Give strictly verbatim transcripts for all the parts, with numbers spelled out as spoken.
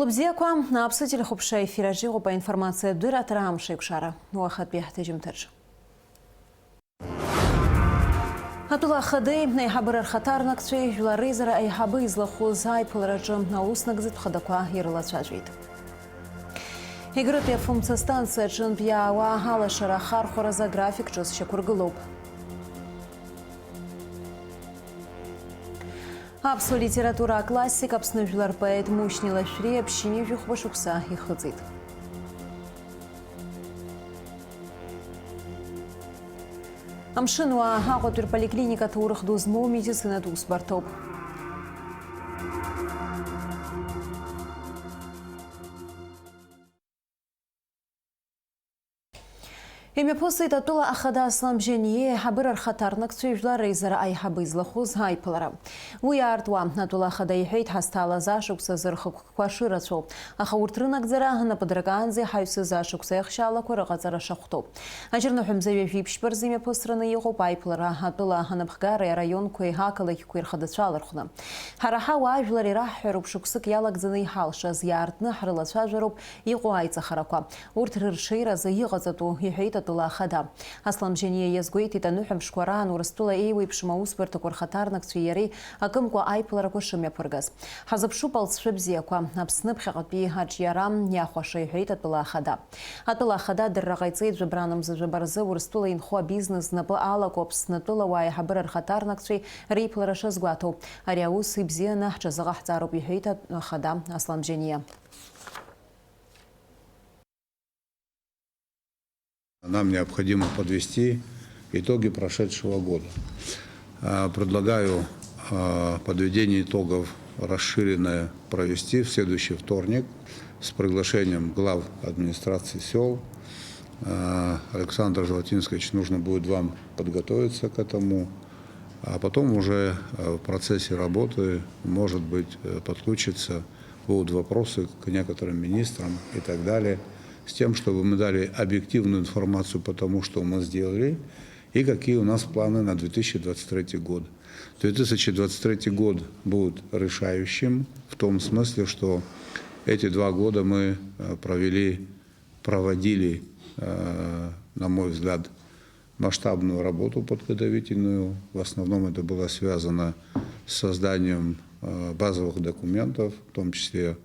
Лыбзиақәа, аԥсуа телехәаԥшра ефир аҿы иҟоуп аинформациатә дырраҭара Амшеикәшара. Уахатәи ҳҭыжьымҭаҿ. Атәыла ахадеи аиҳабыра рхаҭарнакцәеи жәлар реизара аиҳабы излахәыз аиԥылараҿы аус нагӡатә хадақәа ирылацәажәеит. Егрытәи афымца станциа аҿынтә иаауа алашара ахархәаразы аграфик ҿыц шьақәыргылоуп. Аԥсуа литература аклассик, Аԥсны жәлар рпоет Мушьни Лашәриа ԥшьынҩажәи хәба шықәса ихыҵит. Амшынуаа Аҟәатәи рполиклиника ҭоурых ду змоу медицинатә усбарҭоуп. Имҩаԥысит атәыла ахада Аслан Бжьаниа аиҳабыра рхаҭарнакцәеи жәлар реизара аиҳабы излахәыз аиԥылара. Уи аартуа, атәыла ахада иҳәеит, ҳазҭалаз ашықәсазы рхықәкқәа шырацәоу, аха урҭ рынагӡара анапыдракаанӡа иҳаҩсыз ашықәс аихшьаалақәа рыҟаҵара шахәҭоу. Аџьарныҳәа мза ҩажәи ԥшьба рзы имҩаԥысраны иҟоуп аиԥылара атәыла анапхгареи араионқәеи ақалақьқәеи рхадацәа алархәны. Ҳара ҳауаажәлар ираҳҳәароуп шықәсык иалагӡаны иҳалшаз, иаартны ҳрылацәажәароуп иҟоу аиҵахарақәа, урҭ рырҽеиразы иҟаҵатәу, иҳәеит атәыла ахада. Аслан Бжьаниа иазгәеиҭеит, аныҳәамшқәа раан Урыстәыла еиуеиԥшым аусбарҭақәа рхаҭарнакцәеи иареи акымкәа аиԥыларақәа шымҩаԥыргаз. Ҳазыԥшуп алҵшәа бзиақәа, Аԥсны ԥхьаҟатәи аҿиара иахәаша, иҳәеит атәыла ахада. Атәыла ахада адырра ҟаиҵеит жәабран мза жәаба рзы Урыстәыла инхо абизнес знапы алаку Аԥснытәылауаа аиҳабыра рхаҭарнакцәеи реиԥылара шазгәаҭоу. Ари аус ибзианы ҳҽазыҟаҳҵароуп, иҳәеит ахада Аслан Бжьаниа. Нам необходимо подвести итоги прошедшего года. А, предлагаю, а, подведение итогов расширенное провести в следующий вторник с приглашением глав администрации сёл. А, Александр Золотинских, нужно будет вам подготовиться к этому. А потом уже, э, в процессе работы, может быть, э, подключатся, будут вопросы к некоторым министрам и так далее, с тем, чтобы мы дали объективную информацию по тому, что мы сделали, и какие у нас планы на две тысячи двадцать третий год. Две тысячи двадцать третий год будет решающим в том смысле, что эти два года мы, э, провели проводили, э, на мой взгляд, масштабную работу подготовительную. В основном это было связано с созданием, э, базовых документов, в том числе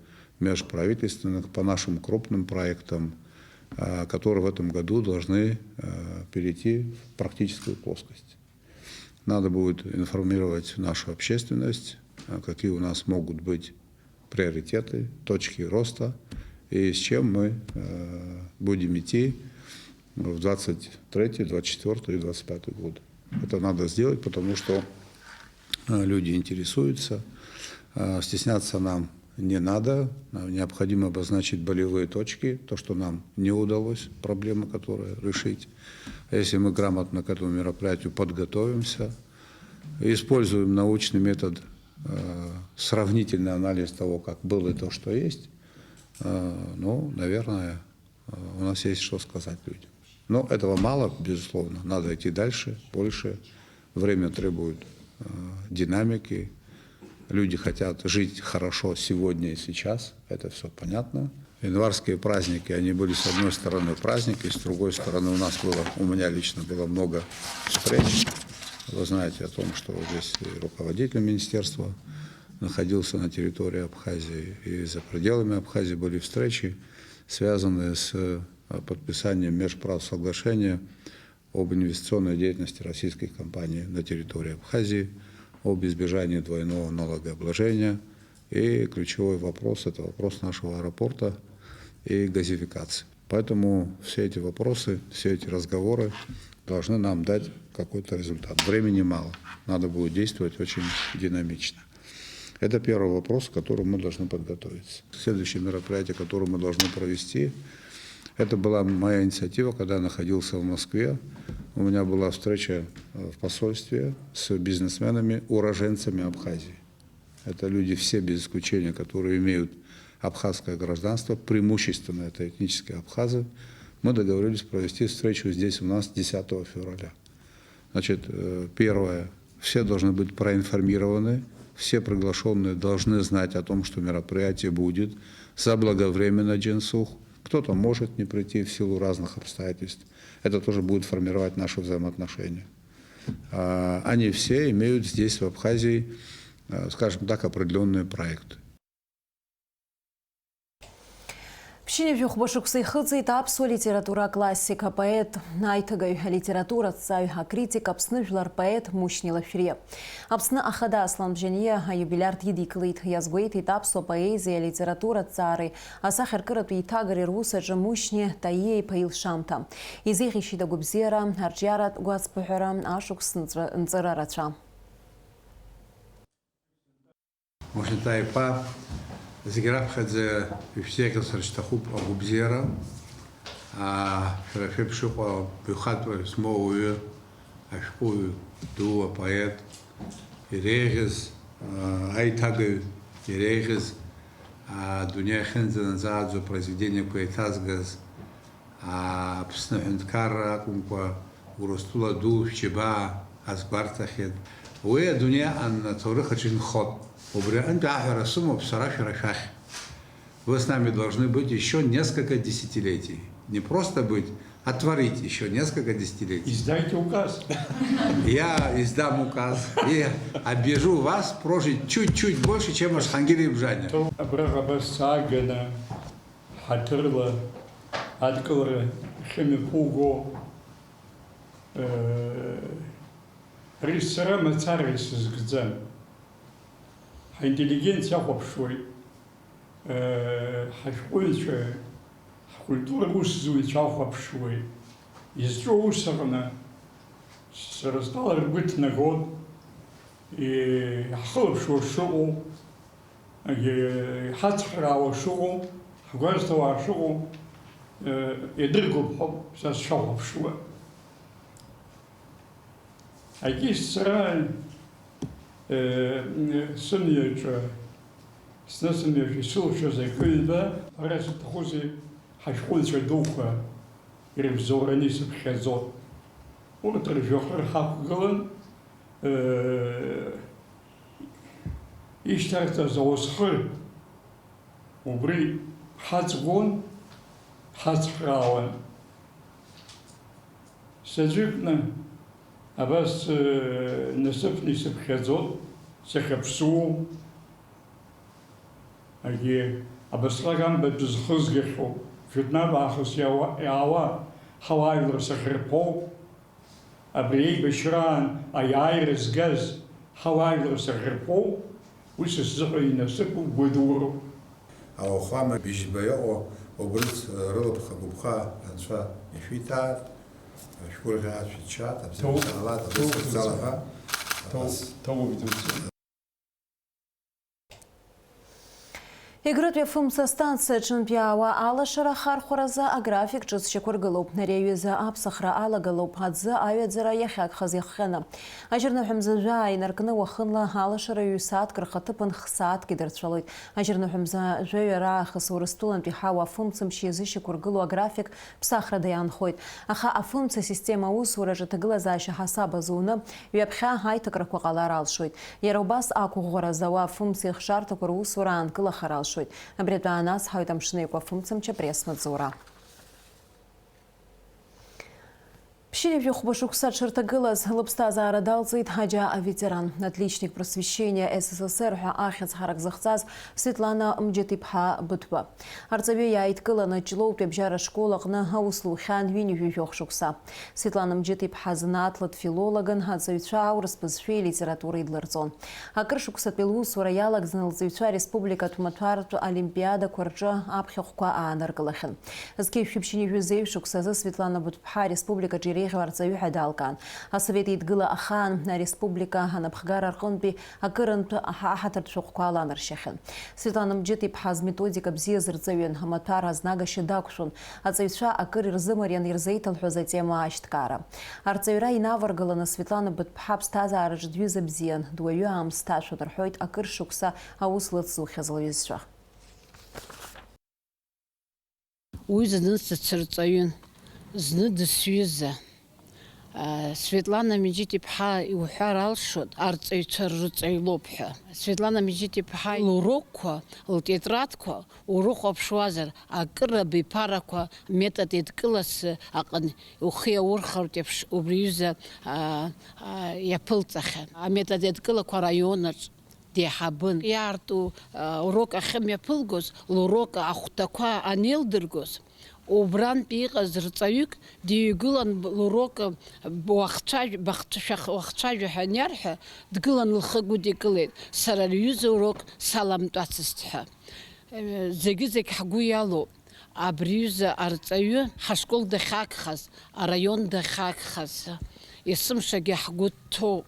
межправительственных, по нашим крупным проектам, э, которые в этом году должны, э, перейти в практическую плоскость. Надо будет информировать нашу общественность, э, какие у нас могут быть приоритеты, точки роста и с чем мы, э, будем идти в двадцать третий, двадцать четвёртый и двадцать пятый год. Это надо сделать, потому что, э, люди интересуются. Э, стесняться нам не надо. Нам необходимо обозначить болевые точки, то, что нам не удалось, проблемы, которые решить. Если мы грамотно к этому мероприятию подготовимся, используем научный метод, э, сравнительный анализ того, как было и то, что есть, э, ну, наверное, э, у нас есть что сказать людям. Но этого мало, безусловно. Надо идти дальше, больше. Время требует, э, динамики. Люди хотят жить хорошо сегодня и сейчас. Это всё понятно. Январские праздники, они были, с одной стороны, праздники, с другой стороны, у нас было, у меня лично было много встреч. Вы знаете о том, что здесь и руководитель министерства находился на территории Абхазии, и за пределами Абхазии были встречи, связанные с, э, подписанием межправсоглашения об инвестиционной деятельности российских компаний на территории Абхазии, об избежании двойного налогообложения. И ключевой вопрос — это вопрос нашего аэропорта и газификации. Поэтому все эти вопросы, все эти разговоры должны нам дать какой-то результат. Времени мало, надо будет действовать очень динамично. Это первый вопрос, к которому мы должны подготовиться. Следующее мероприятие, которое мы должны провести, это была моя инициатива, когда я находился в Москве. У меня была встреча, э, в посольстве с бизнесменами, уроженцами Абхазии. Это люди все без исключения, которые имеют абхазское гражданство, преимущественно это этнические абхазы. Мы договорились провести встречу здесь у нас десятого февраля. Значит, э, первое, все должны быть проинформированы Все приглашённые должны знать о том, что мероприятие будет заблаговременно, џьансух. Кто-то может не прийти в силу разных обстоятельств. Это тоже будет формировать наши взаимоотношения. А, они все имеют здесь, в Абхазии, а, скажем так, определённые проекты. Ԥшьынҩажәи хәба шықәса ихыҵит аԥсуа литература аклассик, апоет, аиҭагаҩ, алитератураҭҵааҩ, акритик, Аԥсны жәлар рпоет Мушьни Лашәриа. Аԥсны Ахада Аслан Бжьаниа аиубилиарҭ идикылеит, иазгәеиҭеит аԥсуа поезиеи алитература аҭҵаареи асахьаркыратә еиҭагареи рус аҿы Мушьни Таиа-иԥа илшамҭа. Изеиӷьишьеит агәабзиара, арҿиаратә гәацԥыҳәара, ашықәс нҵәа-, нҵыра рацәа. Мушьни Таиа-иԥа, зегь раԥхьаӡа ишәзеиӷьасыр шьҭахуп агәабзиара. Аа, шәара шәеиԥш иҟоу баҩхатәра змоу ауаҩы, ашәҟәыҩҩы ду, апоет, иреиӷьыз, аа, аиҭагаҩ, иреиӷьыз, аа, адунеи ахьынӡанаӡааӡо апроизведениеқәа еиҭазгаз, аа, Аԥсны аҳәынҭқарра акәымкәа, Урыстәыла ду шәџьабаа азгәарҭахьеит. Уи адунеи анаҭ-, аҭоурых аҿы инхот. Убри аҟынтә аҳәара сымоуп сара шәара шәахь. Вы с нами должны быть ещё несколько десятилетий. Не просто быть, а творить ещё несколько десятилетий. Издайте указ. Я издам указ и объявлю вас прожить чуть-чуть больше, чем Ашхангир и Бжаниа. Абраҟа абас сааганы, ҳаҭырла адкылара ахьымҩаԥуго, э, ари сара мацара исызкӡам. Ҳаинтеллигенциа ахәаԥшуеит, э, ҳашәҟәыҩҩцәа, ҳкультура усзуҩцәа ахәаԥшуеит. Изҿу аус аҟны сара стәала ргәы ҭнагон, и-, иаҳхылаԥшуа шыҟоу, егьи иҳацхраауа шыҟоу, ҳгәазҭауа шыҟоу, э, идыргоуп ҳәа са сшахәаԥшуа. Егьи сара, э, сымҩаҿы, сны сымҩаҿы исылшоз акы-ҩба, ҳәарас иҭахузеи, ҳашәҟәыҩҩцәа дуқәа ирыбзоураны исыԥхьаӡон. Урҭ ржәҩахыр ҳақәгылан, э, ишьҭарҵаз ауасхыр убри ҳаҵгәон, ҳацхраауан. Саӡәыкны абас, э, насыԥны исыԥхьаӡон, сахьаԥсуоу. Егьи абасҟак амбатә зхызгахьоу, жәытәнатә аахыс иауа, иаауа ҳауаажәлар сахьырԥоу, абри еибашьраан аиааира згаз ҳауаажәлар сахьырԥоу, уи са сзыҳәа инасыԥуп, гәадуроуп. Ауахәама быжьба иҟоу убрыц рылыԥха-гәыԥха Анцәа ишәиҭааит, шәгәырӷьаат, шәыччаат, абзиара шәаҳалааит, абри сырцала ҳәа. Егрытәи афымца астанциа аҿынтә иаауа алашара ахархәаразы аграфик ҿыц шьақәыргылоуп. Ари аҩыза аԥсахра алагалоуп, аӡы аҩаӡара иахьагхаз иахҟьаны. Ажьырныҳәа мза жәаа инаркны уахынла алашара ҩ-сааҭк рхаҭыԥан х-сааҭк идырцәалоит. Ажьырныҳәа мза жәаҩа раахыс Урыстәылантәи ҳауа афымцамч иазышьақәыргылоу аграфик ԥсахрада иаанхоит. Аха афымца асистема аусураҿы аҭагылазаашьа ҳасаб азуны, ҩаԥхьа аиҭакрақәа ҟалар алшоит. Иара убас ақәыӷәӷәара зауа афымцеи ахшарҭақәа русура аанкылахар алшоит. Абри атәы аанацҳауеит Амшын Еиқәа афымцамч апресс-маҵзура. Ԥшьынҩажәи хәба шықәса дшырҭагылаз, лыԥсҭазаара далҵит аџьа аветеран, отличник просвещения С С С Р ҳәа ахьӡ ҳарак зыхҵаз Светлана Мџьыҭ-иԥҳа Быҭәба. Арҵаҩы иааидкыланы Ҷлоутәи абжьара школ аҟны аус лухьан ҩынҩажәи жәохә шықәса. Светлана Мџьыҭ-иԥҳа занааҭла дфилологын, аҵаҩцәа аурыс бызшәеи литературеи длырҵон. Акыр шықәсатәи лусура иалагӡаны лҵаҩцәа ареспубликатә маҭәартә олимпиадақәа рҿы аԥхьахәқәа ааныркылахьан. Зқьи жәшәи ԥшьынҩажәи зеижә шықәсазы Светлана Быҭәба Ԥҳа ареспубликаҿы иреиӷьу арҵаҩы ҳәа далкаан. Асовет Еидгыла ахаан ареспублика анапхгара рҟынтәи акырынтә аҳ-, аҳаҭыртә шәҟәқәа аланаршьахьан. Светлана Мџьыҭ-иԥҳа зметодика бзиаз рҵаҩын, амаҭәар азнагашьа дақәшәон, аҵаҩцәа акыр ирзымариан ирзеиҭалҳәоз атема ашьҭкаара. Арҵаҩра инаваргаланы Светлана Быҭә-ԥҳа аԥсҭазаараҿы дҩыза бзиан, дуаҩы аамсҭашәон рҳәоит акыр шықәса аус лыцзухьаз лҩызцәа. Уи зны сыцырҵаҩын, зны дысҩыза. Светлана Миџьит-иԥҳа иуҳәар алшоит, арҵаҩцәа рырҵаҩ лоуп ҳәа. Светлана Миџьит-иԥҳа лурокқәа, лтетрадқәа урыхәаԥшуазар, акыр абиԥарақәа метод еидкылас аҟны ухы иаурхартә еиԥш убри аҩыза, а, а, иаԥылҵахьан. Аметод еидкылақәа араионаҿ деиҳабын. Иаарту, а, урок ахьымҩаԥылгоз, лурок ахәҭақәа анеилдыргоз, убрантәи иҟаз рҵаҩык дыҩгылан, лурок уахцәажә-, бахцәа-, шәах-, уахцәажәа ҳәа аниарҳәа, дгылан лхы гәыдикылеит, сара лҩыза урок саламтәацызт ҳәа. Зегьы-зегь ҳгәы иалоуп. Абри аҩыза арҵаҩы ҳашкол дахьагхаз, араион дахьагхаз, есымшагьы ҳгәы дҭоуп.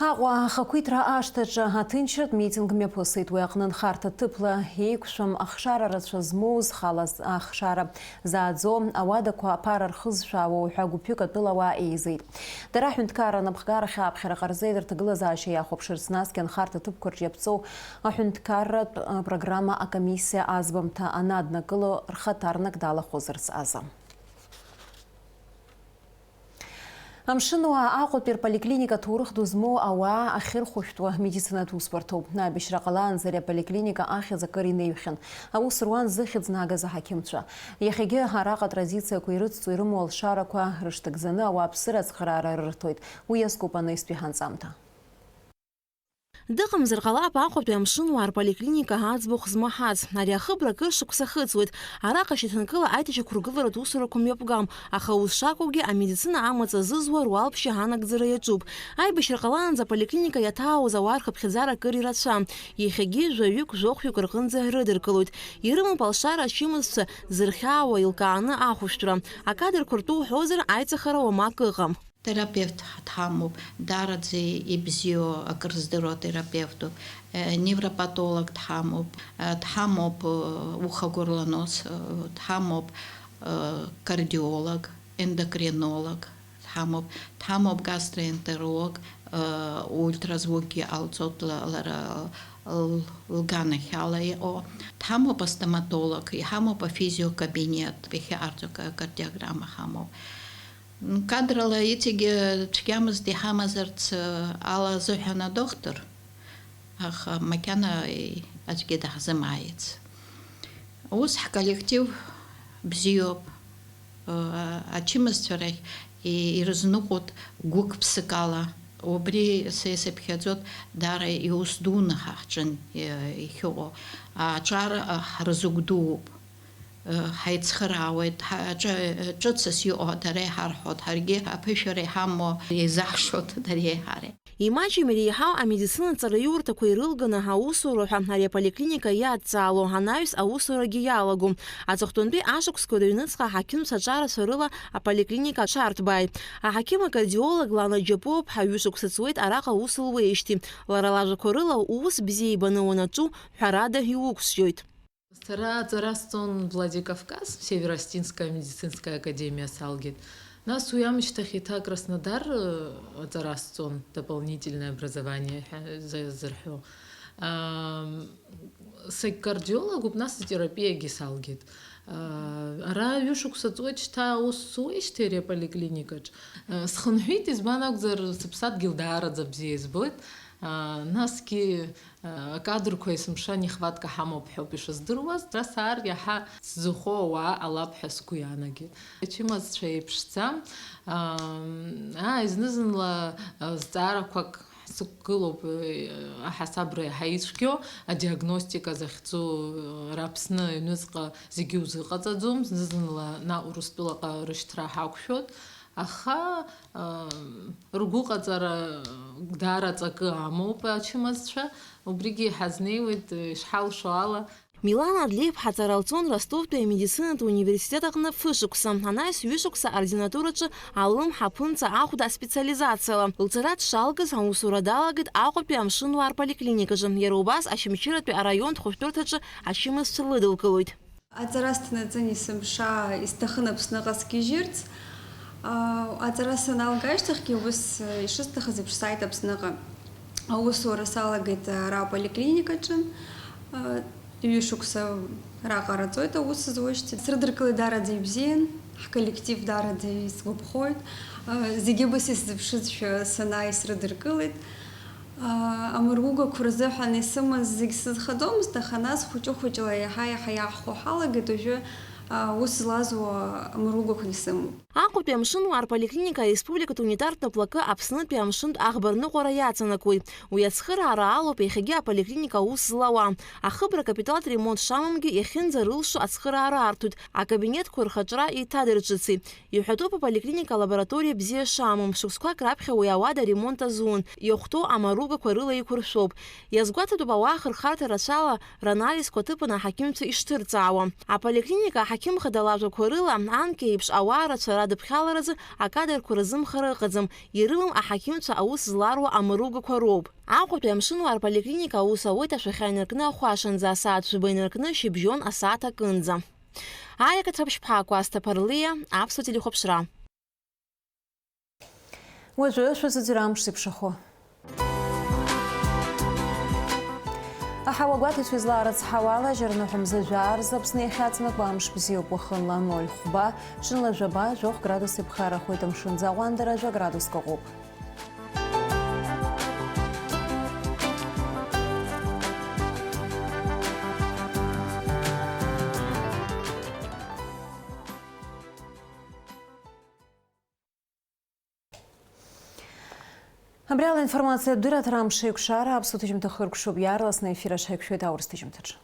Аҟәа ахақәиҭра ашҭаҿы аҭынчратә митинг мҩаԥысит. Уи аҟны нхарҭа ҭыԥла еиқәшәам, ахшара рацәа змоу, зхалаз ахшара зааӡо ауадақәа аԥара рхызшәаауа уҳәа гәыԥҩык атәылауаа еизеит. Дара аҳәынҭқарра анапхгарахь аԥхьара ҟарҵеит, рҭагылазаашьа иахәаԥшырц, насгьы анхарҭа ҭыԥқәа рҿы иаԥҵоу аҳәынҭқарратә программа акомиссиа азбамҭа анаднакыло, рхаҭарнак далахәызарц азы. Амшынуаа Аҟәатәи рполиклиника ҭоурых ду змоу ауаа ахьырхәышәтәуа медицинатә усбарҭоуп. Аибашьра ҟалаанӡа ари аполиклиника ахьӡ акыр инеиҩхьан. Аус руан зыхьӡ нагаз аҳақьымцәа. Иахьагьы араҟа атрадициақәа ирыцҵо ирымоу алшарақәа рышҭагӡаны ауааԥсыра ацхыраара рырҭоит. Уи иазкуп анаҩстәи ҳанҵамҭа. Дыҟамзар ҟалап Аҟәатәи амшынуаа рполиклиника аӡбахә змаҳац. Ари ахыбра акыр шықәса хыҵуеит. Араҟа шьаҭанкыла аиҭашьақәыргыларатә усурақәа мҩаԥгам, аха ус шакәугьы, амедицина амаҵ азызуа руалԥшьа анагӡара иаҿуп. Аибашьра ҟалаанӡа аполиклиника иаҭаауаз ауаа рхыԥхьаӡара акыр ирацәан. Иахьагьы жәаҩык, жәохәҩык рҟынӡа рыдыркылоит. Ирымоуп алшара ачымазцәа зырхьаауа еилкааны ахәышәтәра. Акадрқәа ртәы уҳәозар, аиҵахара уамак ыҟам. Терапевт дҳамоуп, даараӡа ибзиоу, акыр здыруа терапевтуп, э, невропатолог дҳамоуп, э, дҳамоуп, э, ухагәырланос, э, дҳамоуп, э, кардиолог, ендокринолог дҳамоуп, дҳамоуп гастроэнтеролог, э, ультразвукгьы ҟалҵоит ла-, лара л-, лганахьала иҟоу, дҳамоуп астоматолог, иҳамоуп афизиокабинет, иахьа арҭ ка-, кардиограмма ҳамоуп. Кадрала иҵегьы цәгьамызт иҳамазарц ала азыҳәан адоктор, аха макьана аӡәгьы даҳзымааиц. Ус ҳколлектив бзиоуп, ачымазцәа рахь ирызныҟәоит гәык-ԥсык ала. Убри са исыԥхьаӡоит, даара иус дуны ҳа ҳҿын иахьыҟоу. Аҿар ҳрызыгәдууп. Ҳаицхыраауеит, ҳа-, ҿы-, ҿыцс иҟоу дара иҳарҳәоит, ҳаргьы аԥышәара иҳамоу еизаҳшоит дареи ҳареи. Имаҷым иреиҳау амедицина ҵараиурҭақәа ирылганы ҳаусура ҳәа ари аполиклиника иадҵаало анаҩс аусурагьы иалагом. Аҵыхәтәантәи ашықәсқәа рыҩныҵҟа аҳақьымцәа аҿарацәа рыла аполиклиника аҽарҭбааит. Аҳақьым акардиолог Лана Џьапуаԥҳа ҩышықәса ҵуеит араҟа аус луеижьҭеи. Лара лажәақәа рыла, уус бзиа ибаны уанаҿу, ҳәарада, иуқәсжьоит. Сара аҵара сҵон Владикавказ, Северо-Осетинская медицинская академия салгеит. Нас уи амышьҭахь еиҭа Краснодар, э, аҵара сҵон, дополнительное образование ҳәа за-, зырҳәо. Ам, сагькардиологуп, нас атерапиагьы салгеит. А, ара ҩышықәса ҵуеит шьҭа аус суеижьҭеи ари аполиклиникаҿ. Э, схынҳәит, избан акәзар, сыԥсадгьыл даараӡа бзиа избоит. А, насгьы Акадрқәа есымша нехватка ҳамоуп ҳәоуп ишыздыруаз, ара саар иаҳа сзыхәо ауаа ҟалап ҳәа сгәы иаанагеит. Ачымазцәа еиԥшӡам, аа, зны-зынла, а, зҵаарақәак ҳзықәгылоуп, э, аҳасабра иаҳа ицәгьоу, адиагностика захьӡу, э, ара Аԥсны аҩныҵҟа зегьы узыҟаҵаӡом, зны-зынла наҟ Урыстәылаҟа рышьҭра ҳақәшәоит. Аха, ам, ргәыҟаҵара даара ҵакы амоуп ачымазцәа, убригьы иҳазнеиуеит, ишҳалшо ала. Милана Адлеиԥҳа аҵара лҵон Ростовтәи амедицинатә университет аҟны фышықәса, анаҩс ҩышықәса аординатураҿы алымҳа аԥынҵа ахәда аспециализациала. Лҵара дшалгаз аусура далагеит Аҟәатәи амшынуаа рполиклиникаҿы, иара убас Очамчыратәи араионтә хәышәтәырҭаҿы ачымазцәа лыдылкылоит. Аҵара сҭанаҵын есымша исҭахын Аԥсныҟа сгьежьырц. Аҵара саналга ашьҭахьгьы ус ишысҭахыз еиԥш сааит Аԥсныҟа. Аусура салагеит ара аполиклиникаҿы. Ҩышықәса раҟара ҵуеит аус зуеижьҭеи. Срыдыркылеит даараӡа ибзиан. Ҳколлектив даараӡа исгәаԥхоит. Зегьы убас исзыԥшызшәа санааи срыдыркылеит. Амыругақәа рзыҳәан исымаз зегь сызхаӡомызт, аха нас хәыҷы-хәыҷла иаҳа-иаҳа иаҳхәо ҳалагеит, уажәы ус злазуа амыругақәагь сымоуп. Аҟәатәи амшынуаа рполиклиника ареспубликатә унитартә наплакы Аԥснытәи амшынтә аӷбарныҟәара иаҵанакуеит. Уи ацхыраара алоуп иахьагьы аполиклиника аус злауа. Ахыбра акапиталтә ремонт шамамгьы иахьынӡарылшо ацхыраара арҭоит, акабинетқәа рхаҿра еиҭадырҿыцит. Иҳәатәуп аполиклиника алабораториа бзиа шамам, шықәсқәак раԥхьа уи ауада аремонт азун, иахәҭоу амаругақәа рыла иқәыршәоуп. Иазгәаҭатәуп ауаа ахырхарҭа рацәала ранализқәа аҭыԥан аҳақьымцәа ишҭырҵаауа. Аполиклиника аҳақьым хада лажәақәа рыла, анкьа еиԥш ауаа рацәа радыԥхьаларазы акадрқәа рзымхара ыҟаӡам, ирылам аҳақьымцәа аус зларуа амаругақәа роуп. Аҟәатәи амшынуаа рполиклиника аус ауеит ашәахьа инаркны ахәашанӡа, асааҭ жәаба инаркны шьыбжьон асааҭ акынӡа. Аиакацәа ԥшьԥаақәа Асҭа Ԥарлиа, Аԥсуа телехәаԥшра. Уажәы шәазыӡырҩ амш зеиԥшрахо. Аҳауа гәаҭацәа излаарыцҳауа ала, жьарныҳәа мза жәаа рзы Аԥсны иахьаҵанакуа амш бзиоуп, уахынла ноль хәба, ҽынла жәаба, жәохә градус иԥхарахоит, амшын аӡы аҟәандара жәа градуск аҟәуп. Абри ала информациатә дырраҭара Амш еиқәшара аԥсуа ҭыжьымҭа хыркәшоуп, иаарласны аефир аҿы ҳаиқәшәоит аурыс ҭыжьымҭаҿы.